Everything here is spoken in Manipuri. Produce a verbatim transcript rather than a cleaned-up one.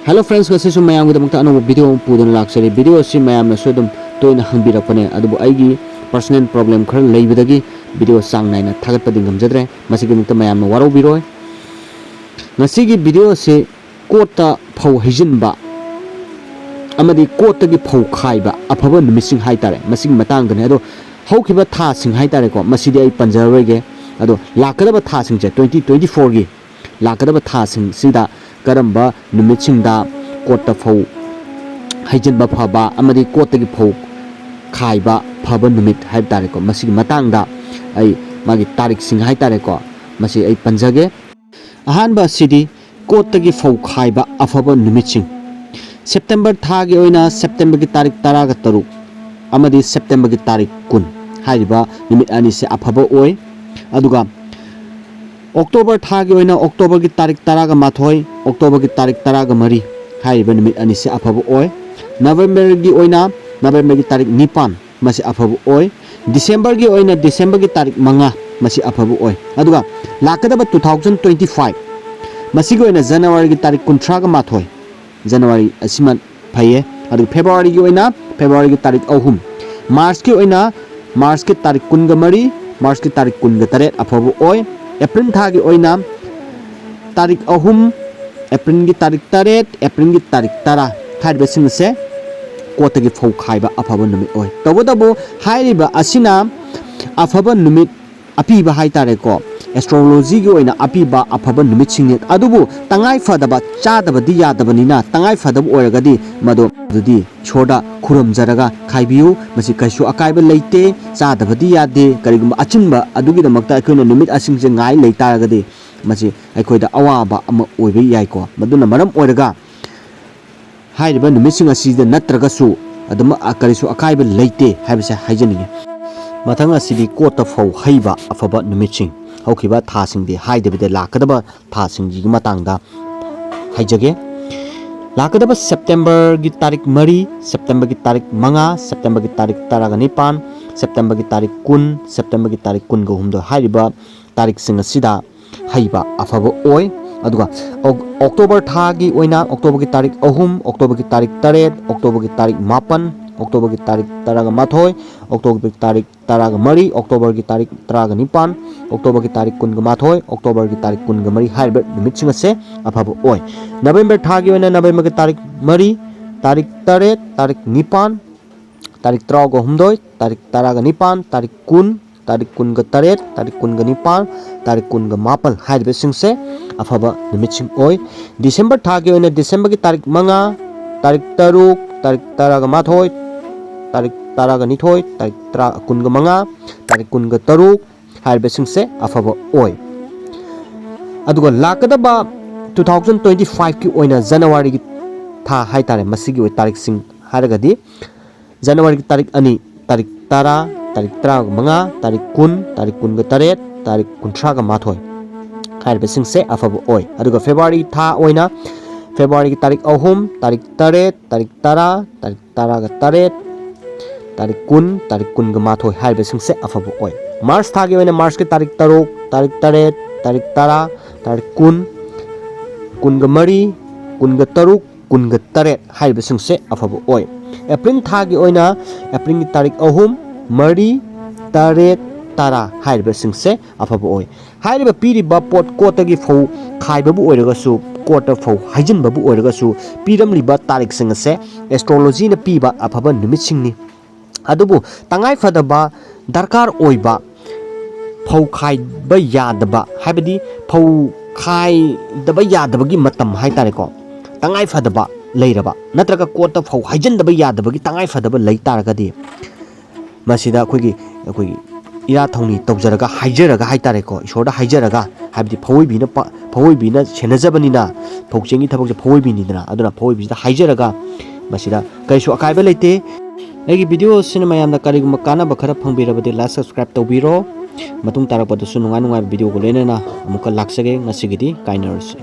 Hello friends, ꯉꯁꯤꯁꯨ ꯃꯌꯥꯝꯒꯤꯗꯃꯛꯇ ꯑꯅꯧꯕ video ꯑꯃ ꯄꯨꯗꯨꯅ ꯂꯥꯛꯆꯔꯤ꯫ Video ꯑꯁꯤ ꯃꯌꯥꯝꯅꯁꯨ ꯑꯗꯨꯝ ꯇꯣꯏꯅ ꯍꯪꯕꯤꯔꯛꯄꯅꯦ, ꯑꯗꯨꯕꯨ ꯑꯩꯒꯤ personal problem ꯈꯔ ꯂꯩꯕꯗꯒꯤ video ꯆꯥꯡ ꯅꯥꯏꯅ ꯊꯥꯒꯠꯄꯗꯤ ꯉꯝꯖꯗ꯭ꯔꯦ꯫ ꯃꯁꯤꯒꯤꯗꯃꯛꯇ ꯃꯌꯥꯝꯅ ꯋꯥꯔꯧꯕꯤꯔꯣꯏ꯫ ꯉꯁꯤꯒꯤ video ꯑꯁꯤ ꯀꯣꯠꯇ ꯐꯧ ꯍꯩꯖꯤꯟꯕ ꯑꯃꯗꯤ ꯀꯣꯠꯇꯒꯤ ꯐꯧ ꯈꯥꯏꯕ ꯑꯐꯕ ꯅꯨꯃꯤꯠꯁꯤꯡ ꯍꯥꯏꯇꯥꯔꯦ, ꯃꯁꯤꯒꯤ ꯃꯇꯥꯡꯗꯅꯦ꯫ ꯑꯗꯣ ꯍꯧꯈꯤꯕ ꯊꯥꯁꯤꯡ ꯍꯥꯏꯇꯥꯔꯦꯀꯣ, ꯃꯁꯤꯗꯤ ꯑꯩ ꯄꯟꯖꯔꯔꯣꯏꯒꯦ꯫ ꯑꯗꯣ ꯂꯥꯛꯀꯗꯕ ꯊꯥꯁꯤꯡꯁꯦ, twenty twenty-fourꯒꯤ ꯂꯥꯛꯀꯗꯕ ꯊꯥꯁꯤꯡꯁꯤꯗ ꯀꯔꯝꯕ ꯅꯨꯃꯤꯠꯁꯤꯡꯗ ꯀꯣꯠꯇ ꯐꯧ ꯍꯩꯖꯤꯟꯕ ꯐꯕ ꯑꯃꯗꯤ ꯀꯣꯠꯇꯒꯤ ꯐꯧ ꯈꯥꯏꯕ ꯐꯕ ꯅꯨꯃꯤꯠ ꯍꯥꯏꯕ ꯇꯥꯔꯦꯀꯣ, ꯃꯁꯤꯒꯤ ꯃꯇꯥꯡꯗ ꯑꯩ ꯃꯥꯒꯤ ꯇꯥꯔꯤꯛꯁꯤꯡ ꯍꯥꯏꯇꯥꯔꯦꯀꯣ, ꯃꯁꯤ ꯑꯩ ꯄꯟꯖꯒꯦ꯫ ꯑꯍꯥꯟꯕ ꯑꯁꯤꯗꯤ ꯀꯣꯠꯇꯒꯤ ꯐꯧ ꯈꯥꯏꯕ ꯑꯐꯕ ꯅꯨꯃꯤꯠꯁꯤꯡ꯫ September ꯊꯥꯒꯤ ꯑꯣꯏꯅ Septemberꯒꯤ ꯇꯥꯔꯤꯛ ꯇꯔꯥꯒ ꯇꯔꯨꯛ ꯑꯃꯗꯤ Septemberꯒꯤ ꯇꯥꯔꯤꯛ ꯀꯨꯟ ꯍꯥꯏꯔꯤꯕ ꯅꯨꯃꯤꯠ ꯑꯅꯤꯁꯦ ꯑꯐꯕ ꯑꯣꯏ꯫ ꯑꯗꯨꯒ October ꯊꯥꯒꯤ ꯑꯣꯏꯅ Octoberꯒꯤ ꯇꯥꯔꯤꯛ ꯇꯔꯥꯒ ꯃꯥꯊꯣꯏ, Octoberꯒꯤ ꯇꯥꯔꯤꯛ ꯇꯔꯥꯒ ꯃꯔꯤ ꯍꯥꯏꯔꯤꯕ ꯅꯨꯃꯤꯠ ꯑꯅꯤꯁꯦ ꯑꯐꯕ ꯑꯣꯏ꯫ Novemberꯒꯤ ꯑꯣꯏꯅ Novemberꯒꯤ ꯇꯥꯔꯤꯛ ꯅꯤꯄꯥꯟ, ꯃꯁꯤ ꯑꯐꯕ ꯑꯣꯏ꯫ Decemberꯒꯤ ꯑꯣꯏꯅ Decemberꯒꯤ ꯇꯥꯔꯤꯛ ꯃꯉꯥ, ꯃꯁꯤ ꯑꯐꯕ ꯑꯣꯏ꯫ ꯑꯗꯨꯒ ꯂꯥꯛꯀꯗꯕ two thousand twenty-five, ꯃꯁꯤꯒꯤ ꯑꯣꯏꯅ Januaryꯒꯤ ꯇꯥꯔꯤꯛ ꯀꯨꯟꯊ꯭ꯔꯥꯒ ꯃꯥꯊꯣꯏ, January ꯑꯁꯤꯃ ꯐꯩꯌꯦ꯫ ꯑꯗꯨꯒ Februaryꯒꯤ ꯑꯣꯏꯅ Februaryꯒꯤ ꯇꯥꯔꯤꯛ ꯑꯍꯨꯝ, Marchꯀꯤ ꯑꯣꯏꯅ Marchꯀꯤ ꯇꯥꯔꯤꯛ ꯀꯨꯟꯒ ꯃꯔꯤ, Marchꯀꯤ ꯇꯥꯔꯤꯛ ꯀꯨꯟꯒ ꯇꯔꯦꯠ ꯑꯐꯕ ꯑꯣꯏ꯫ April ꯊꯥꯒꯤ ꯑꯣꯏꯅ ꯇꯥꯔꯤꯛ ꯑꯍꯨꯝ, Aprilꯒꯤ ꯇꯥꯔꯤꯛ ꯇꯔꯦꯠ, Aprilꯒꯤ ꯇꯥꯔꯤꯛ ꯇꯔꯥ ꯍꯥꯏꯔꯤꯕꯁꯤꯡ ꯑꯁꯦ ꯀꯣꯠꯇꯒꯤ ꯐꯧ ꯈꯥꯏꯕ ꯑꯐꯕ ꯅꯨꯃꯤꯠ ꯑꯣꯏ꯫ ꯇꯧꯕꯇꯕꯨ ꯍꯥꯏꯔꯤꯕ ꯑꯁꯤꯅ ꯑꯐꯕ ꯅꯨꯃꯤꯠ ꯑꯄꯤꯕ ꯍꯥꯏꯇꯥꯔꯦꯀꯣ, astrologyꯒꯤ ꯑꯣꯏꯅ ꯑꯄꯤꯕ ꯑꯐꯕ ꯅꯨꯃꯤꯠꯁꯤꯡꯅꯤ꯫ ꯑꯗꯨꯕꯨ ꯇꯉꯥꯏ ꯐꯗꯕ, ꯆꯥꯗꯕꯗꯤ ꯌꯥꯗꯕꯅꯤꯅ, ꯇꯉꯥꯏ ꯐꯗꯕ ꯑꯣꯏꯔꯒꯗꯤ ꯃꯗꯨ ꯑꯗꯨꯗꯤ ꯏꯁꯣꯔꯗ ꯈꯨꯔꯨꯝꯖꯔꯒ ꯈꯥꯏꯕꯤꯌꯨ꯫ ꯃꯁꯤ ꯀꯩꯁꯨ ꯑꯀꯥꯏꯕ ꯂꯩꯇꯦ, ꯆꯥꯗꯕꯗꯤ ꯌꯥꯗꯦ꯫ ꯀꯔꯤꯒꯨꯝꯕ ꯑꯆꯤꯟꯕ ꯑꯗꯨꯒꯤꯗꯃꯛꯇ ꯑꯩꯈꯣꯏꯅ ꯅꯨꯃꯤꯠ ꯑꯁꯤꯡꯁꯦ ꯉꯥꯏ ꯂꯩꯇꯥꯔꯒꯗꯤ ꯃꯁꯤ ꯑꯩꯈꯣꯏꯗ ꯑꯋꯥꯕ ꯑꯃ ꯑꯣꯏꯕ ꯌꯥꯏꯀꯣ꯫ ꯃꯗꯨꯅ ꯃꯔꯝ ꯑꯣꯏꯔꯒ ꯍꯥꯏꯔꯤꯕ ꯅꯨꯃꯤꯠꯁꯤꯡ ꯑꯁꯤꯗ ꯅꯠꯇ꯭ꯔꯒꯁꯨ ꯑꯗꯨꯝ ꯀꯔꯤꯁꯨ ꯑꯀꯥꯏꯕ ꯂꯩꯇꯦ ꯍꯥꯏꯕꯁꯦ ꯍꯥꯏꯖꯅꯤꯡꯉꯤ꯫ ꯃꯊꯪ ꯑꯁꯤꯗꯤ ꯀꯣꯠꯇ ꯐꯧ ꯍꯩꯕ ꯑꯐꯕ ꯅꯨꯃꯤꯠꯁꯤꯡ, ꯍꯧꯈꯤꯕ ꯊꯥꯁꯤꯡꯗꯤ ꯍꯥꯏꯗꯕꯤꯗ ꯂꯥꯛꯀꯗꯕ ꯊꯥꯁꯤꯡꯁꯤꯒꯤ ꯃꯇꯥꯡꯗ ꯍꯥꯏꯖꯒꯦ꯫ ꯂꯥꯛꯀꯗꯕ Septemberꯒꯤ ꯇꯥꯔꯤꯛ ꯃꯔꯤ, Septemberꯒꯤ ꯇꯥꯔꯤꯛ ꯃꯉꯥ, Septemberꯒꯤ ꯇꯥꯔꯤꯛ ꯇꯔꯥꯒ ꯅꯤꯄꯥꯟ, Septemberꯒꯤ ꯇꯥꯔꯤꯛ ꯀꯨꯟ, Septemberꯒꯤ ꯇꯥꯔꯤꯛ ꯀꯨꯟꯒ ꯍꯨꯝꯗꯣꯏ ꯍꯥꯏꯔꯤꯕ ꯇꯥꯔꯤꯛꯁꯤꯡ ꯑꯁꯤꯗ ꯍꯩꯕ ꯑꯐꯕ ꯑꯣꯏ꯫ ꯑꯗꯨꯒ ꯑꯣꯛ- ꯑꯣꯛꯇꯣꯕꯔ ꯊꯥꯒꯤ ꯑꯣꯏꯅ ꯑꯣꯛꯇꯣꯕꯔꯒꯤ ꯇꯥꯔꯤꯛ ꯑꯍꯨꯝ, ꯑꯣꯛꯇꯣꯕꯔꯒꯤ ꯇꯥꯔꯤꯛ ꯇꯔꯦꯠ, ꯑꯣꯛꯇꯣꯕꯔꯒꯤ ꯇꯥꯔꯤꯛ ꯃꯥꯄꯟ, ꯑꯣꯛꯇꯣꯕꯔꯒꯤ ꯇꯥꯔꯤꯛ ꯇꯔꯥꯒ ꯃꯥꯊꯣꯏ, ꯑꯣꯛꯇꯣꯕꯔꯒꯤ ꯇꯥꯔꯤꯛ ꯇꯔꯥꯒ ꯃꯔꯤ, ꯑꯣꯛꯇꯣꯕꯔꯒꯤ ꯇꯥꯔꯤꯛ ꯇꯔꯥꯒ ꯅꯤꯄꯥꯟ, ꯑꯣꯛꯇꯣꯕꯔꯒꯤ ꯇꯥꯔꯤꯛ ꯀꯨꯟꯒ ꯃꯥꯊꯣꯏ, ꯑꯣꯛꯇꯣꯕꯔꯒꯤ ꯇꯥꯔꯤꯛ ꯀꯨꯟꯒ ꯃꯔꯤ ꯍꯥꯏꯔꯤꯕ ꯅꯨꯃꯤꯠꯁꯤꯡ ꯑꯁꯦ ꯑꯐꯕ ꯑꯣꯏ꯫ ꯅꯕꯦꯝꯕꯔ ꯊꯥꯒꯤ ꯑꯣꯏꯅ ꯅꯕꯦꯝꯕꯔꯒꯤ ꯇꯥꯔꯤꯛ ꯃꯔꯤ, ꯇꯥꯔꯤꯛ ꯇꯔꯦꯠ, ꯇꯥꯔꯤꯛ ꯅꯤꯄꯥꯟ, ꯇꯥꯔꯤꯛ ꯇꯔꯥꯒ ꯍꯨꯝꯗꯣꯏ, ꯇꯥꯔꯤꯛ ꯇꯔꯥꯒ ꯅꯤꯄꯥꯟ, ꯇꯥꯔꯤꯛ ꯀꯨꯟ, ꯇꯥꯔꯤꯛ ꯀꯨꯟꯒ ꯇꯔꯦꯠ, ꯇꯥꯔꯤꯛ ꯀꯨꯟꯒ ꯅꯤꯄꯥꯟ, ꯇꯥꯔꯤꯛ ꯀꯨꯟꯒ ꯃꯥꯄꯟ ꯍꯥꯏꯔꯤꯕꯁꯤꯡꯁꯦ ꯑꯐꯕ ꯅꯨꯃꯤꯠꯁꯤꯡ ꯑꯣꯏ꯫ ꯗꯤꯁꯦꯝꯕꯔ ꯊꯥꯒꯤ ꯑꯣꯏꯅ ꯗꯤꯁꯦꯝꯕꯔꯒꯤ ꯇꯥꯔꯤꯛ ꯃꯉꯥ, ꯇꯥꯔꯤꯛ ꯇꯔꯨꯛ, ꯇꯥꯔꯤꯛ ꯇꯔꯥꯒ ꯃꯥꯊꯣꯏ, ꯇꯥꯔꯤꯛ ꯇꯔꯥꯒ ꯅꯤꯊꯣꯏ, ꯇꯥꯔꯤꯛ ꯇꯔꯥ- ꯀꯨꯟꯒ ꯃꯉꯥ, ꯇꯥꯔꯤꯛ ꯀꯨꯟꯒ ꯇꯔꯨꯛ ꯍꯥꯏꯔꯤꯕꯁꯤꯡꯁꯦ ꯑꯐꯕ ꯑꯣꯏ꯫ ꯑꯗꯨꯒ ꯂꯥꯛꯀꯗꯕ two thousand twenty five ꯀꯤ ꯑꯣꯏꯅ ꯖꯅꯋꯥꯔꯤꯒꯤ ꯊꯥ ꯍꯥꯏꯇꯥꯔꯦ, ꯃꯁꯤꯒꯤ ꯑꯣꯏ ꯇꯥꯔꯤꯛꯁꯤꯡ ꯍꯥꯏꯔꯒꯗꯤ, ꯖꯅꯋꯥꯔꯤꯒꯤ ꯇꯥꯔꯤꯛ ꯑꯅꯤ, ꯇꯥꯔꯤꯛ ꯇꯔꯥ, ꯇꯥꯔꯤꯛ ꯇꯔꯥꯃꯉꯥ, ꯇꯥꯔꯤꯛ ꯀꯨꯟ, ꯇꯥꯔꯤꯛ ꯀꯨꯟꯒ ꯇꯔꯦꯠ, ꯇꯥꯔꯤꯛ ꯀꯨꯟꯊ꯭ꯔꯥꯒ ꯃꯥꯊꯣꯏ ꯍꯥꯏꯔꯤꯕꯁꯤꯡꯁꯦ ꯑꯐꯕ ꯑꯣꯏ꯫ ꯑꯗꯨꯒ ꯐꯦꯕ꯭ꯔꯨꯋꯥꯔꯤ ꯊꯥ ꯑꯣꯏꯅ ꯐꯦꯕ꯭ꯔꯨꯋꯥꯔꯤꯒꯤ ꯇꯥꯔꯤꯛ ꯑꯍꯨꯝ, ꯇꯥꯔꯤꯛ ꯇꯔꯦꯠ, ꯇꯥꯔꯤꯛ ꯇꯔꯥ, ꯇꯥꯔꯤꯛ ꯇꯔꯥꯒ ꯇꯔꯦꯠ, ꯇꯥꯔꯤꯛ ꯀꯨꯟ, ꯇꯥꯔꯤꯛ ꯀꯨꯟꯒ ꯃꯥꯊꯣꯏ ꯍꯥꯏꯔꯤꯕꯁꯤꯡꯁꯦ ꯑꯐꯕ ꯑꯣꯏ꯫ ꯃꯥꯔꯆ ꯊꯥꯒꯤ ꯑꯣꯏꯅ ꯃꯥꯔꯆꯀꯤ ꯇꯥꯔꯤꯛ ꯇꯔꯨꯛ, ꯇꯥꯔꯤꯛ ꯇꯔꯦꯠ, ꯇꯥꯔꯤꯛ ꯇꯔꯥ, ꯇꯥꯔꯤꯛ ꯀꯨꯟ, ꯀꯨꯟꯒ ꯃꯔꯤ, ꯀꯨꯟꯒ ꯇꯔꯨꯛ, ꯀꯨꯟꯒ ꯇꯔꯦꯠ ꯍꯥꯏꯔꯤꯕꯁꯤꯡꯁꯦ ꯑꯐꯕ ꯑꯣꯏ꯫ ꯑꯦꯄ꯭ꯔꯤꯜ ꯊꯥꯒꯤ ꯑꯣꯏꯅ ꯑꯦꯄ꯭ꯔꯤꯜꯒꯤ ꯇꯥꯔꯤꯛ ꯑꯍꯨꯝ, ꯃꯔꯤ, ꯇꯔꯦꯠ, ꯇꯔꯥ ꯍꯥꯏꯔꯤꯕꯁꯤꯡꯁꯦ ꯑꯐꯕ ꯑꯣꯏ꯫ ꯍꯥꯏꯔꯤꯕ ꯄꯤꯔꯤꯕ ꯄꯣꯠ ꯀꯣꯠꯇꯒꯤ ꯐꯧ ꯈꯥꯏꯕꯕꯨ ꯑꯣꯏꯔꯒꯁꯨ, ꯀꯣꯠꯇ ꯐꯧ ꯍꯩꯖꯤꯟꯕꯕꯨ ꯑꯣꯏꯔꯒꯁꯨ, ꯄꯤꯔꯝꯂꯤꯕ ꯇꯥꯔꯤꯛꯁꯤꯡ ꯑꯁꯦ ꯑꯦꯁꯇ꯭ꯔꯣꯂꯣꯖꯤꯅ ꯄꯤꯕ ꯑꯐꯕ ꯅꯨꯃꯤꯠꯁꯤꯡꯅꯤ꯫ ꯑꯗꯨꯕꯨ ꯇꯉꯥꯏ ꯐꯗꯕ ꯗꯔꯀꯥꯔ ꯑꯣꯏꯕ ꯐꯧ ꯈꯥꯏꯕ ꯌꯥꯗꯕ, ꯍꯥꯏꯕꯗꯤ ꯐꯧ ꯈꯥꯏꯗꯕ ꯌꯥꯗꯕꯒꯤ ꯃꯇꯝ ꯍꯥꯏꯇꯥꯔꯦꯀꯣ, ꯇꯉꯥꯏ ꯐꯗꯕ ꯂꯩꯔꯕ ꯅꯠꯇ꯭ꯔꯒ ꯀꯣꯠꯇ ꯐꯧ ꯍꯩꯖꯤꯟꯗꯕ ꯌꯥꯗꯕꯒꯤ ꯇꯉꯥꯏ ꯐꯗꯕ ꯂꯩ ꯇꯥꯔꯒꯗꯤ, ꯃꯁꯤꯗ ꯑꯩꯈꯣꯏꯒꯤ, ꯑꯩꯈꯣꯏꯒꯤ ꯏꯔꯥꯠ ꯊꯧꯅꯤ ꯇꯧꯖꯔꯒ, ꯍꯥꯏꯖꯔꯒ ꯍꯥꯏꯇꯥꯔꯦꯀꯣ, ꯏꯁꯣꯔꯗ ꯍꯥꯏꯖꯔꯒ, ꯍꯥꯏꯕꯗꯤ ꯐꯧꯑꯣꯏꯕꯤꯅ ꯄ-, ꯐꯧꯑꯣꯏꯕꯤꯅ ꯁꯦꯟꯅꯖꯕꯅꯤꯅ, ꯐꯧ ꯆꯦꯡꯒꯤ ꯊꯕꯛꯁꯦ ꯐꯧꯑꯣꯏꯕꯤꯅꯤꯗꯅ, ꯑꯗꯨꯅ ꯐꯧꯑꯣꯏꯕꯤꯁꯤꯗ ꯍꯥꯏꯖꯔꯒ ꯃꯁꯤꯗ ꯀꯔꯤꯁꯨ ꯑꯀꯥꯏꯕ ꯂꯩꯇꯦ꯫ ꯑꯩꯒꯤ video ꯑꯁꯤꯅ ꯃꯌꯥꯝꯗ ꯀꯔꯤꯒꯨꯝꯕ ꯀꯥꯟꯅꯕ ꯈꯔ ꯐꯪꯕꯤꯔꯕꯗꯤ like, subscribe ꯇꯧꯕꯤꯔꯣ꯫ ꯃꯇꯨꯡ ꯇꯥꯔꯛꯄꯗꯁꯨ ꯅꯨꯡꯉꯥꯏ ꯅꯨꯡꯉꯥꯏꯕ videoꯒ ꯂꯣꯏꯅꯅ ꯑꯃꯨꯛꯀ ꯂꯥꯛꯆꯒꯦ꯫ ꯉꯁꯤꯒꯤꯗꯤ ꯀꯥꯏꯅꯔꯁꯤ꯫